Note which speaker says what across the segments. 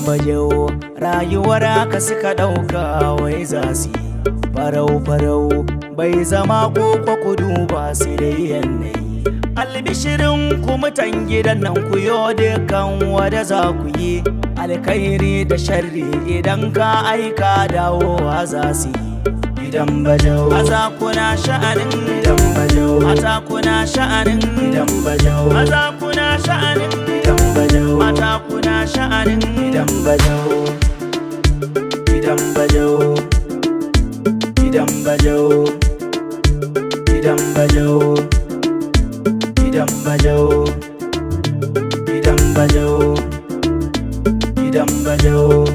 Speaker 1: Bajau rayuwar haka suka ɗauka wai za su yi farau-farau bai zama ko kudu ba su dai yanayi. Albishirin ku mutan gidan nan, ku yo dukan wada za ku yi alkhairi da sharri, idan ka aika dawowa za su yi. Gidan Bajau, maza kuna sha'anin gidan Bajau, mata kuna sha'anin gidan Bajau, maza kuna sha'anin gidan Bajau, mata kuna sha'anin gidan Bajau. Gidan Bajau, gidan Bajau, gidan Bajau, gidan Bajau, gidan Bajau, gidan Bajau,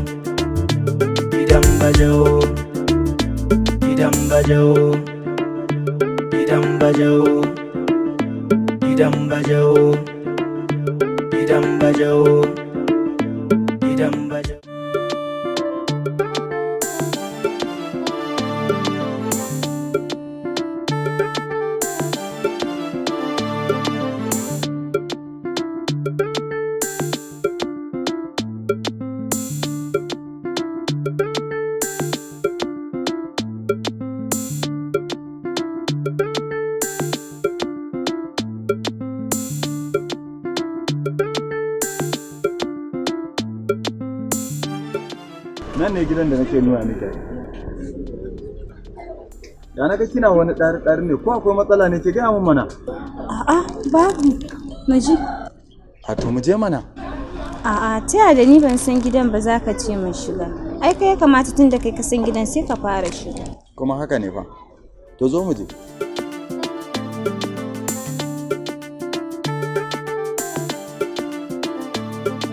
Speaker 1: gidan Bajau, gidan Bajau, gidan Bajau, gidan Bajau, gidan Bajau, gidan Bajau.
Speaker 2: Nan ne gidan da nake nuna miki. Da na ga kina wani ɗari ɗari ne, ko akwai matsala ne? Ki gaya min mana.
Speaker 3: A'a, babu. Mu je.
Speaker 2: A to, mu je mana.
Speaker 3: A'a, ta da ni ban san gidan ba za ka ce mu shiga? Ai kai ya kamata, tun da kai ka san gidan, sai ka fara shiga.
Speaker 2: Kuma haka ne fa. To, zo mu je.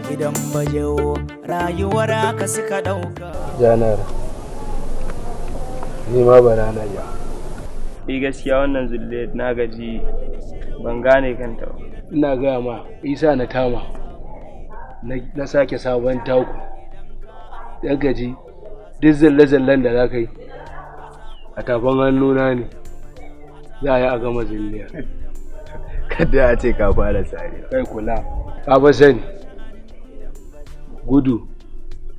Speaker 1: Gidan Bajau rayuwar haka suka ɗauka.
Speaker 4: Janar, ni ma bara na ja.
Speaker 5: Ni gaskiya wannan zulle na gaji, ban gane kanta ba.
Speaker 4: Ina gaya ma, isa na tama na sake sabon taku ya gaji. Duk zalle-zallen da za ka yi a tafin hannuna ne za a yi a gama zilliya.
Speaker 6: Kada a ce ka fara sare.
Speaker 4: Kai, kula, ka fa sani, gudu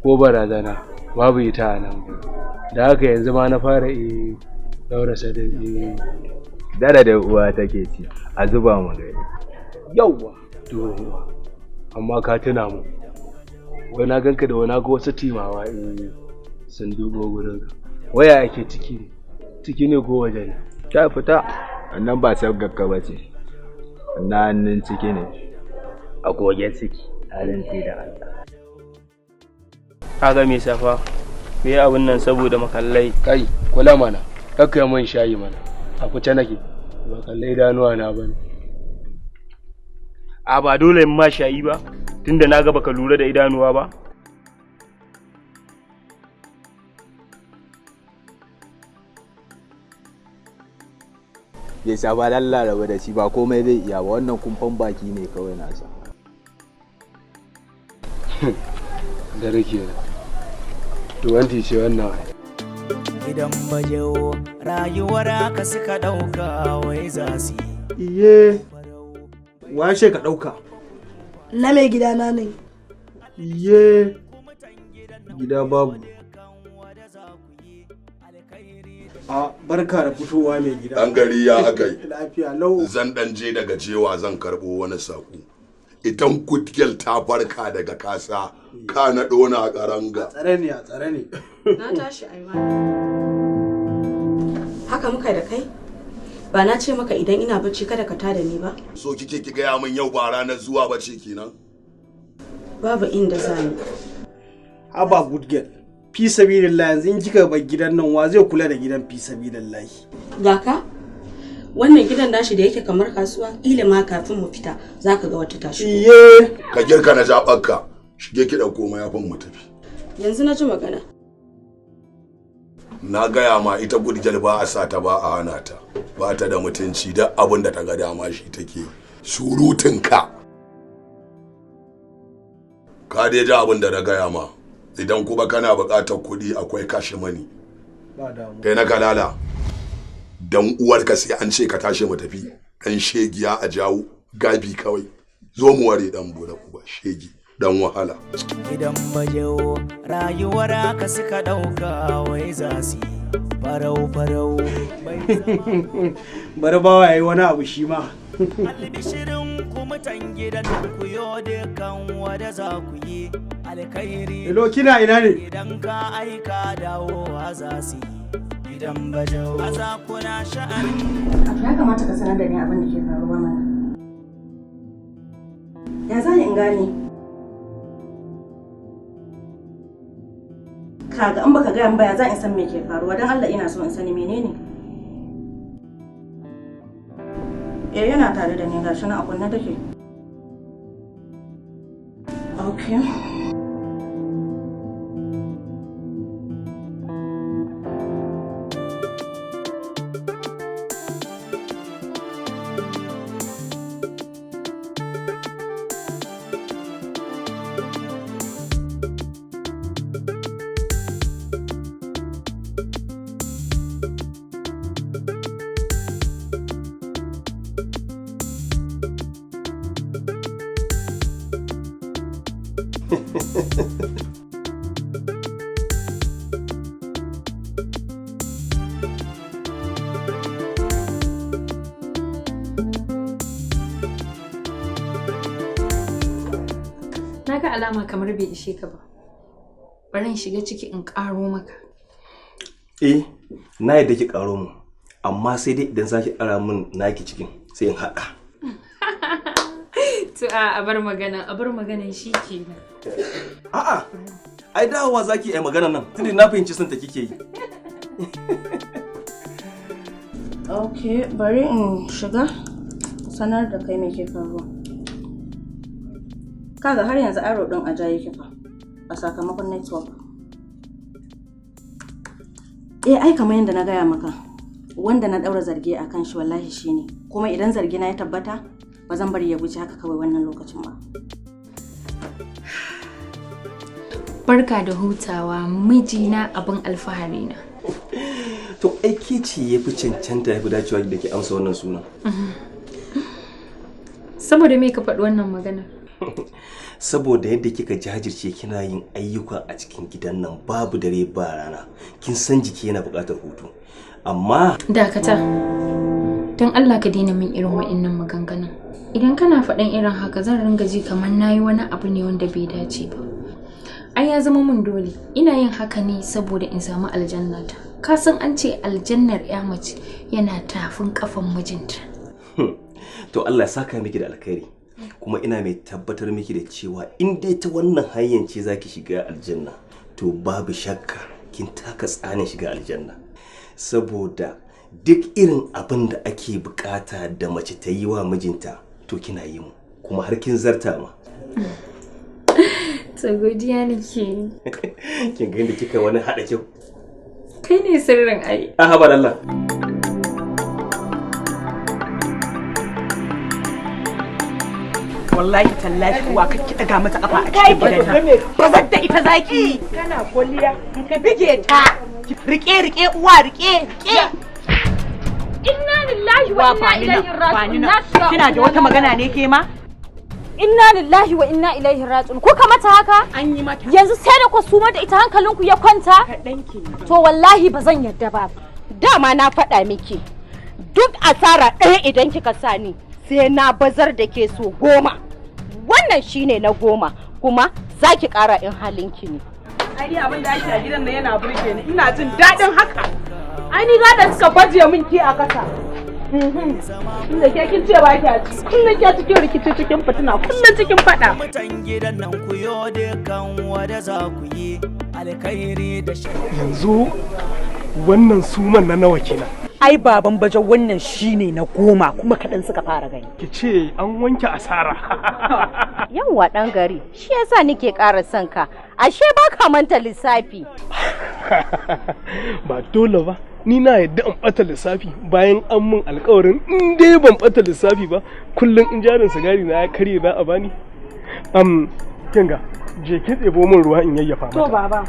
Speaker 4: ko barazana babu ita a nan. Da haka yanzu ma na fara daura sadin.
Speaker 6: Dara da uwa take ci, a zuba mu gani.
Speaker 4: Yauwa, to amma ka tuna mu wai na ganka da wani ga wasu timawa sun dubo gurinka. Waya ake ciki ne? Ciki ne ko waje ne?
Speaker 6: Ta fita. Wannan ba sabgakka ba ce. Na hannun ciki ne. A goge ciki. Halin da Allah.
Speaker 5: Kaga mai safa me abun nan saboda makallai.
Speaker 4: Kai, kula mana, kakkai man shayi mana. A kuce nake, ba kallai idanuwa na bane.
Speaker 5: A ba dole in ma shayi ba, tunda na ga baka lura da idanuwa ba.
Speaker 6: Bai saba lalla rabu da shi ba, komai zai iya ba, wannan kumfan baki ne kawai nasa.
Speaker 4: Dare kenan, tuwanti ce wannan ai.
Speaker 1: Gidan Bajau rayuwar haka suka ɗauka wai za su yi
Speaker 7: Iye, washe ka ɗauka.
Speaker 8: Na mai gidana ne.
Speaker 7: Iye, gida babu. A barka da fitowa, mai gida.
Speaker 9: Ɗan gari, ya aka yi?
Speaker 7: Lafiya lau.
Speaker 9: Zan ɗan je daga cewa zan karɓo wani saƙo. Idan good girl ta farka daga kasa, ka na ɗona a ƙaranga.
Speaker 7: Tsare ne, a tsare ne.
Speaker 10: Na tashi ai ma. Haka muka da kai? Ba na ce maka idan ina bacci kada ka tada ni ba?
Speaker 9: So kike ki gaya min yau ba ranar zuwa ba ce kenan?
Speaker 10: Babu inda za ni.
Speaker 7: Haba, good girl. Fi sabilillah, yanzu in kika bar gidan nan, wa zai kula da gidan, fi sabilillah?
Speaker 10: Ga ka? Wannan gidan nashi da yake kamar kasuwa, kila ma kafin mu fita zaka ga wata ta shigo.
Speaker 7: Iye.
Speaker 9: Ka girka na jaɓarka, shige ki ɗauko mayafin mu tafi.
Speaker 10: Yanzu na ji magana.
Speaker 9: Na gaya ma, ita good girl ba a sa ta ba a hana ta. Ba ta da mutunci, duk abin da ta ga dama shi take. Surutun ka. Ka dai ji abin da na gaya ma. Idan kuma kana buƙatar kuɗi, akwai cash money.
Speaker 7: Ba damu.
Speaker 9: Kai na kalala. Dan uwarka sai an ce ka tashi mu tafi. Dan shegiya a jawo gabi kawai. Zo mu ware, dan bura uba shegi. Dan wahala.
Speaker 1: Idan bajau rayuwar ka suka ɗauka wai za su yi farau-farau.
Speaker 7: Bari bawa yayi wani abu shi ma.
Speaker 1: Albishirin ku mutan gidan ku yo dukan wada za ku yi alkhairi.
Speaker 7: Hello, kina ina ne?
Speaker 1: Idan ka aika dawowa za su yi. Idan bajau a za kuna sha'ani.
Speaker 10: Ya kamata ka sanar da ni abin da ke faruwa mana. Ya za in gane? Kaga in baka gaya min ba ya za in san me ke faruwa? Don Allah ina so in sani menene. Eh, yana tare da ni, gashi nan a kunne take. Okay.
Speaker 11: Na ga alama kamar bai ishe ka ba. Bari in shiga ciki in ƙaro maka.
Speaker 12: Eh, na yadda ki ƙaro mu, amma sai dai idan za ki ƙara min naki cikin sai in haɗa.
Speaker 11: To a bar magana, a bar maganan shi kenan.
Speaker 12: A'a, ai dawowa za ki yi magana nan, tunda na fahimci son ta kike yi.
Speaker 10: Okay, bari in shiga sanar da kai me ke faruwa. Kaga har yanzu aro din a jaye yake fa a sakamakon network. Eh, ai kamar yadda na gaya maka, wanda na daura zarge a kan shi wallahi shine. Kuma idan zargi na ya tabbata, ba zan bari ya wuce haka kawai wannan lokacin ba.
Speaker 11: Barka da hutawa mijina, abin alfahari na.
Speaker 12: To ai ke ce ya fi cancanta, ya fi dacewa da ke amsa wannan sunan.
Speaker 11: Saboda me ka faɗi wannan magana?
Speaker 12: Saboda yadda kika jajirce kina yin ayyuka a cikin gidan nan babu dare ba rana. Kin san jiki yana buƙatar hutu. Amma
Speaker 11: Dakata. Don Allah ka daina min irin wa'innan maganganun. Idan kana faɗan irin haka zan ringa ji kamar nayi wani abu ne wanda bai dace ba. Ai ya zama mun dole. Ina yin haka ne saboda in samu aljannata. Ka san an ce aljannar ya mace yana tafin kafan mijinta.
Speaker 12: To Allah ya saka miki da alkhairi. Kuma ina mai tabbatar miki da cewa in dai ta wannan hanyar ce zaki shiga aljanna, to babu shakka kin taka tsanin shiga aljanna. Saboda duk irin abin da ake bukata da mace ta yi wa mijinta to kina yi mu, kuma har kin zarta ma.
Speaker 11: To godiya nake yi.
Speaker 12: Kin ga inda kika wani haɗa kyau.
Speaker 11: Kai ne sirrin ai.
Speaker 12: A haba Allah.
Speaker 13: Wallahi tallahi uwa kake daga mata kafa a cikin gidan nan. Bazar da ita zaki. Kana kwalliya in ka bige ta. Rike rike uwa, rike rike.
Speaker 14: Inna lillahi wa inna ilaihi raji'un.
Speaker 13: Kina da wata magana ne ke ma?
Speaker 14: Inna lillahi wa inna ilaihi raji'un. Kuka mata haka?
Speaker 13: An yi mata.
Speaker 14: Yanzu sai da ku sumar da ita hankalinku ya kwanta? To wallahi ba zan yarda ba.
Speaker 10: Dama na faɗa miki, duk asara ɗaya idan kika sani sai na bazar da ke so 10. Wannan shine na 10, kuma za ki ƙara in halinki ne.
Speaker 13: Ai abin da ake a gidan nan yana burge ni. Ina jin daɗin haka. Ai ni gada suka baje min ki a kasa. Tunda ke kin ce ba ki a ci. Kullum ke cikin rikici, cikin fitina, kullum cikin faɗa.
Speaker 1: Mutan gidan nan ku yo dukan wada za ku yi alkhairi da shi.
Speaker 4: Yanzu wannan suman na nawa kenan?
Speaker 13: Ai baban bajo wannan shine na 10, kuma kaɗan suka fara gani.
Speaker 4: Ki ce an wanke asara.
Speaker 10: Yawwa ɗan gari, shi yasa nike ƙara son ka. Ashe ba ka manta lissafi.
Speaker 4: Ba dole ba. Ni na yadda in ɓata lissafi bayan an mun alkawarin in dai ban ɓata lissafi ba kullum in jarin sigari na ya karye za a bani. Kinga, je ki ɗebo min ruwa in yayyafa mata.
Speaker 13: To baba.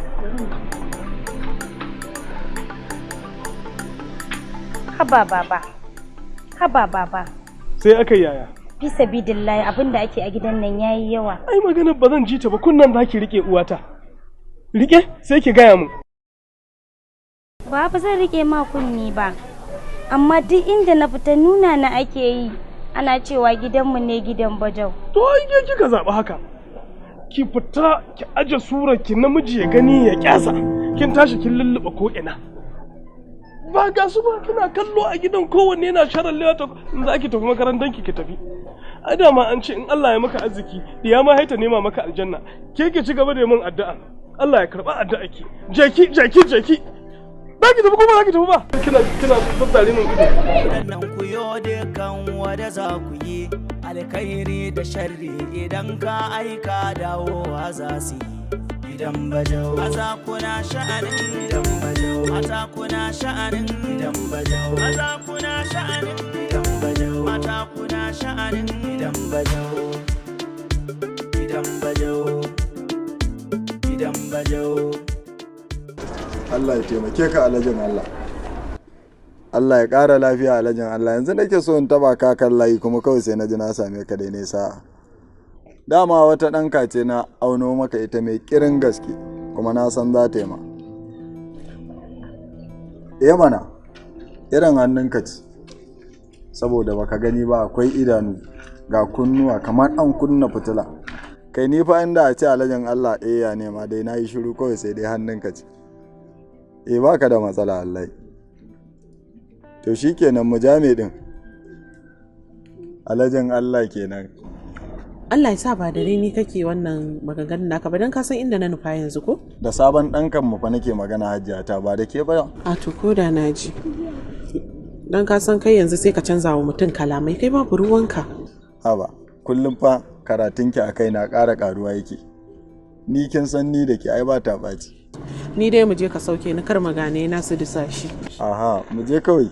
Speaker 3: Haba baba. Haba baba.
Speaker 4: Sai aka yaya?
Speaker 15: Fi sabidillahi, abin da ake a gidan nan yayi yawa.
Speaker 16: Ai maganar ba zan ji ta ba, kunnan za ki rike uwata. Rike sai ki gaya min.
Speaker 15: Ba fa zan rike ma kunni ba. Amma duk inda na fita nuna na ake yi. Ana cewa gidanmu ne gidan Bajau.
Speaker 16: To ai ke kika zaɓi haka. Ki fita ki aje surar ki, namiji ya gani ya kyasa. Kin tashi kin lulluɓe ko ina. Ba ga su ba kina kallo a gidan, kowanne yana sharallewa. Ta in za ki tafi makarantar ki, ki tafi. Ai dama an ce in Allah ya maka arziki, diya ma haita nema maka aljanna. Ke ki ci gaba da min addu'a. Allah ya karɓa addu'a ki. Je ki, je ki, je ki. Ba ki tafi ko ba za ki tafi ba? Kina tsatsare min ido.
Speaker 1: Nan ku yo dukan wada za ku yi alkhairi da sharri, idan ka aika dawowa za su yi. Gidan Bajau, maza kuna sha'anin gidan Bajau, mata kuna sha'anin gidan Bajau, maza kuna sha'anin gidan Bajau, mata kuna sha'anin gidan Bajau, gidan Bajau, gidan Bajau.
Speaker 2: Allah ya taimake ka, alhajin Allah. Allah ya ƙara lafiya, alhajin Allah. Yanzu nake so in taba ka kan layi, kuma kawai sai na ji na same ka dai nesa. Dama wata ɗanka ce na auno maka ita mai ƙirin gaske, kuma na san za ta yi ma. Eh mana, irin hannunka ce. Saboda baka gani ba, akwai idanu ga kunnuwa kamar an kunna fitila. Kai ni fa inda a ce alhajin Allah ɗaya ne ma dai na yi shiru kawai, sai dai hannunka ce. Eh, baka da matsala Allah. To shikenan, mu jame din. Alhajin Allah kenan.
Speaker 17: Allah ya sa ba da ni kake wannan maganganun naka ba, dan ka san inda na nufa yanzu ko?
Speaker 2: Da sabon ɗankan mu fa nake magana, Hajiya ta, ba da ke ba.
Speaker 17: A to, ko da na ji. Dan ka san kai yanzu sai ka canza wa mutum kalamai, kai babu ruwanka.
Speaker 2: Haba, kullum fa karatunki a kai na ƙara ƙaruwa yake. Ni kin san ni da ke ai ba ta ɓaci.
Speaker 17: Ni dai mu je ka sauke ni, kar magane na su disa shi.
Speaker 2: Aha, mu je kawai.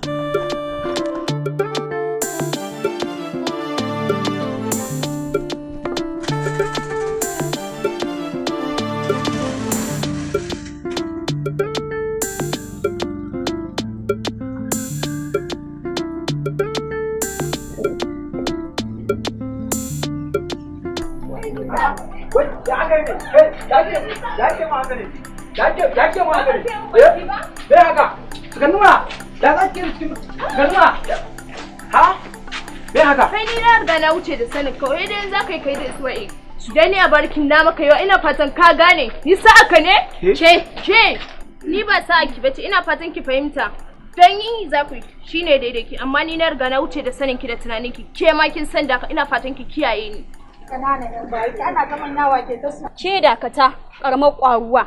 Speaker 18: Ya ke ma haka ne? Me haka? Ka nuna! Ya za ki cikin ka nuna? Ha? Me haka?
Speaker 19: Kai, ni na riga na wuce da sanin kawai dai za ka yi kai da Isma'il. Dan ni a barkin na maka yau, ina fatan ka gane. Ni sa'a ka ne? Ke, ke. Ni ba sa'a ki bace, ina fatan ki fahimta. Dan yin za ku yi shine daidai ki, amma ni na riga na wuce da sanin ki da tunanin ki. Ke ma kin san da ina fatan ki kiyaye ni.
Speaker 20: Ƙananan yan bayi ana gaman nawa ke ta su.
Speaker 14: Ke dakata, karamar ƙwaruwa.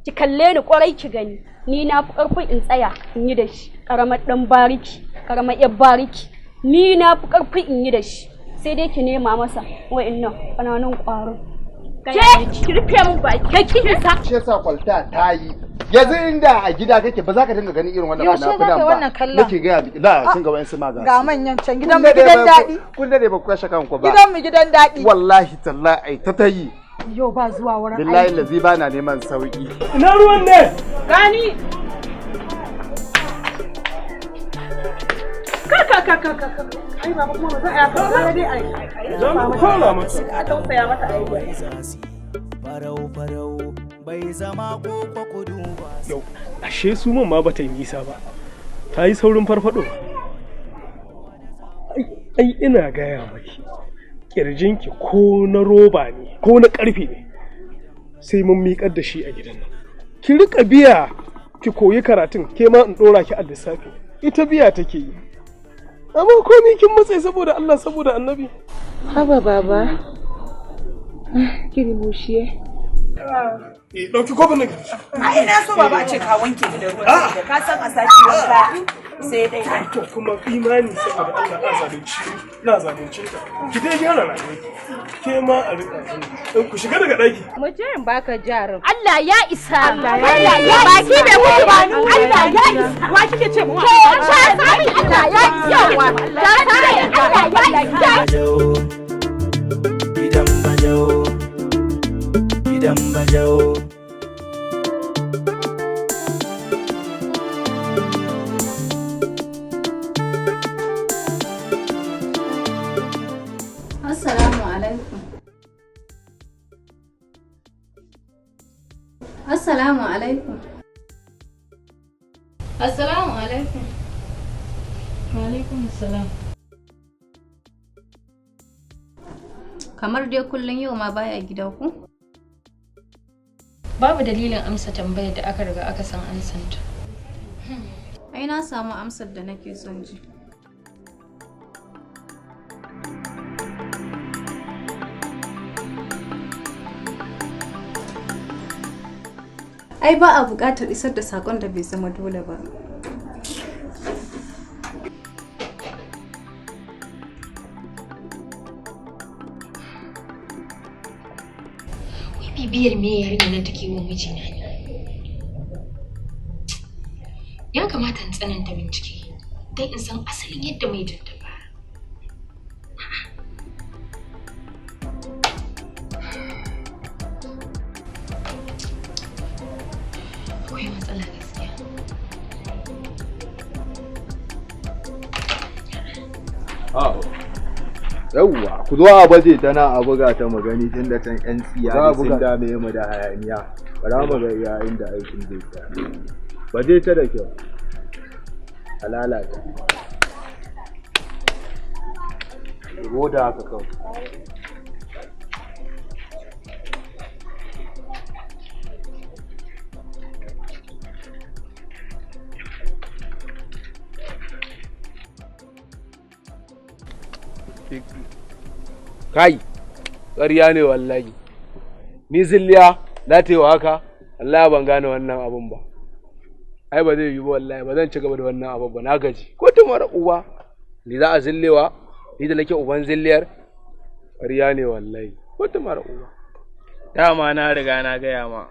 Speaker 14: Ki kalle ni kwarai ki gani. Ni na fi ƙarfin in tsaya in yi da shi. Karamar ɗan bariki, karamar yar bariki. Ni na fi ƙarfin in yi da shi. Sai dai ki nema masa wa'annan ƙananan ƙwarin.
Speaker 19: Ke, ki rufe mun baki. Kai kin isa.
Speaker 21: Shi yasa kwalta ta yi. Yanzu inda a gida kake ba za ka dinga ganin irin wannan
Speaker 20: Yaushe za ka yi
Speaker 21: fina-finan ba.
Speaker 20: wannan kallon?
Speaker 21: Nake gaya miki, la kin ga wa'ansu ma ga
Speaker 20: Ga
Speaker 21: su.
Speaker 20: manyan can,
Speaker 21: Kun
Speaker 20: gidan mu
Speaker 21: dade
Speaker 20: gidan
Speaker 21: ba-
Speaker 20: daɗi.
Speaker 21: Kun dade ba ku kashe kanku ba.
Speaker 20: Gidan mu gidan daɗi.
Speaker 21: Wallahi tallahi ai ta tayi.
Speaker 20: Yau ba zuwa wurin
Speaker 21: Billahi
Speaker 20: aiki.
Speaker 21: lazi ba na neman sauki.
Speaker 16: Ina ruwan ne?
Speaker 13: Gani. Ka ka ka ka ka ka. Ai baba, kuma ba za a yi haka ba dai ai.
Speaker 16: Za mu fara mata.
Speaker 13: A tausaya mata ai.
Speaker 1: Farau farau bai zama koko kudu ba.
Speaker 16: Yau, ashe su man ma bata yi nisa ba. Ta yi saurin farfado. Ai ina gaya maki. Kirjinki ko na roba ne, ko na karfe ne. Sai mun miƙar da shi a gidan nan. Ki rika biya ki koyi karatun, ke ma in ɗora ki a lissafi. Ita biya take yi. Amma komai kin matse saboda Allah, saboda Annabi.
Speaker 22: Haba baba. Kiri bushiye.
Speaker 16: Eh, ɗauki kofin nan.
Speaker 23: Ai na so baba a ce ka wanke ni da ruwan sanyi, ka san a sati wanka sai dai.
Speaker 16: To kuma imani saboda Allah na zalunci na zalunce ka. Ki dai gyara rayuwarki. Ke ma a rika ku shiga daga ɗaki.
Speaker 19: Mu je in baka jarin.
Speaker 14: Allah ya isa.
Speaker 19: Allah ya
Speaker 14: Allah ya
Speaker 19: isa.
Speaker 14: Baki bai mutu ba. Allah ya isa.
Speaker 13: Wa kike ce mu?
Speaker 14: Ke ta sami Allah ya isa. Ta sami Allah ya isa.
Speaker 1: Bajau, gidan Bajau, gidan Bajau.
Speaker 11: Assalamu alaikum. Wa alaikum assalam.
Speaker 3: Kamar dai kullum yau ma baya gida ku?
Speaker 11: Babu dalilin amsa tambayar da aka riga aka san ansanta.
Speaker 3: Ai na samu amsar da nake son ji.
Speaker 5: Ai ba a buƙatar isar da saƙon da bai zama dole ba.
Speaker 11: Wai bibiyar me yarinyar nan take wa mijina ne? Ya kamata in tsananta bincike don in san asalin yadda mai ta fara. Akwai matsala gaskiya.
Speaker 6: Yawwa, ku zo a baje ta na a buga ta mu gani tun da can 'yan tsiya
Speaker 2: Za a
Speaker 6: ne sun
Speaker 2: buga.
Speaker 6: dame mu da hayaniya. Bara mu ga iya inda aikin zai tsaya. Baje ta da kyau. A lalata.
Speaker 4: Goda haka kawai. Kai, ƙarya ne wallahi. Ni zilliya za ta yi wa haka, Allah ban gane wannan abun ba. Ai ba zai yi ba wallahi, ba zan ci gaba da wannan abun ba, na gaji. Ko ta mara uba, ni za a zillewa, ni da nake uban zilliyar, ƙarya ne wallahi. Ko ta mara uba.
Speaker 8: Dama na riga na gaya ma,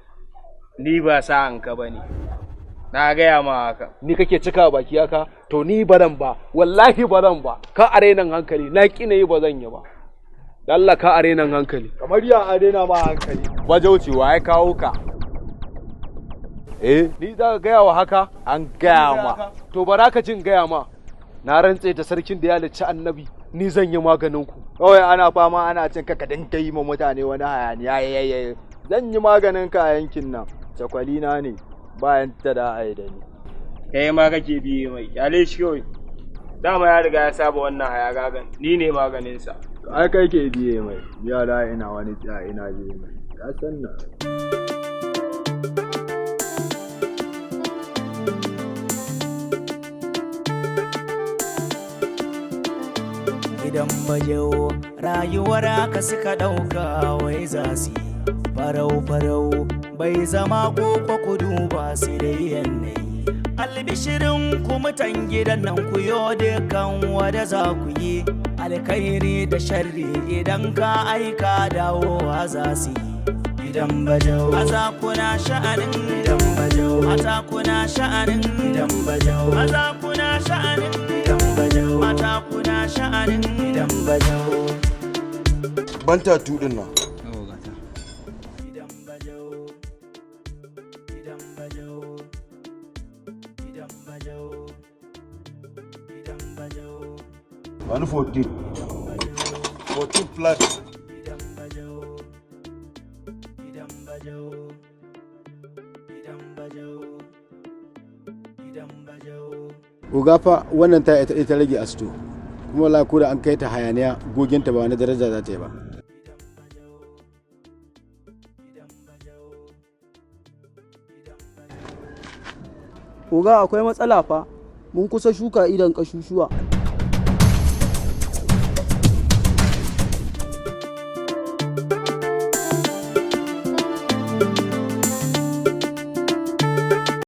Speaker 8: ni ba sa'an ka ba ne. Na gaya ma haka.
Speaker 4: Ni kake cika baki haka, to ni ba zan ba, wallahi ba zan ba, ka arenan hankali, na ƙi na yi ba zan yi ba. Allah ka arenan hankali.
Speaker 6: Kamar ya arena ma hankali. Bajauci wa ya kawo ka? Eh,
Speaker 4: ni za ka gaya wa haka?
Speaker 6: An gaya ma.
Speaker 4: To bara ka jin gaya ma. Na rantse da sarkin da ya halicci annabi, ni zan yi maganin ku.
Speaker 6: Kawai ana fama ana cin ka ka dinga yi ma mutane wani hayaniya yayyaye. Zan yi maganin ka a yankin nan. Cakwalina ne bayan ta da a yi da ni.
Speaker 8: Kai ma kake biye mai, kyale shi kawai. Dama ya riga ya saba wannan hayagagan, ni ne maganinsa.
Speaker 6: Ai kai ke biye mai. Yara ina wani tsaya ina biye mai. Ka san na.
Speaker 1: Gidan bajewo rayuwar haka suka ɗauka wai za su yi farau-farau bai zama ko kudu ba su dai yanayi. Albishirin ku mutan gidan nan ku yo dukan wada za ku yi alkhairi da sharri idan ka aika dawowa za su yi. Gidan bajau maza kuna sha'anin gidan bajau mata kuna sha'anin gidan bajau maza kuna sha'anin gidan bajau mata kuna sha'anin gidan bajau.
Speaker 2: Ban tatu din nan. Wani 14. 14 flat.
Speaker 24: Oga fa wannan ta ita ita rage a sito kuma wala ko da an kai ta hayaniya goginta ba wani daraja za ta yi ba.
Speaker 25: Oga akwai matsala fa, mun kusa shuka idan kashushuwa.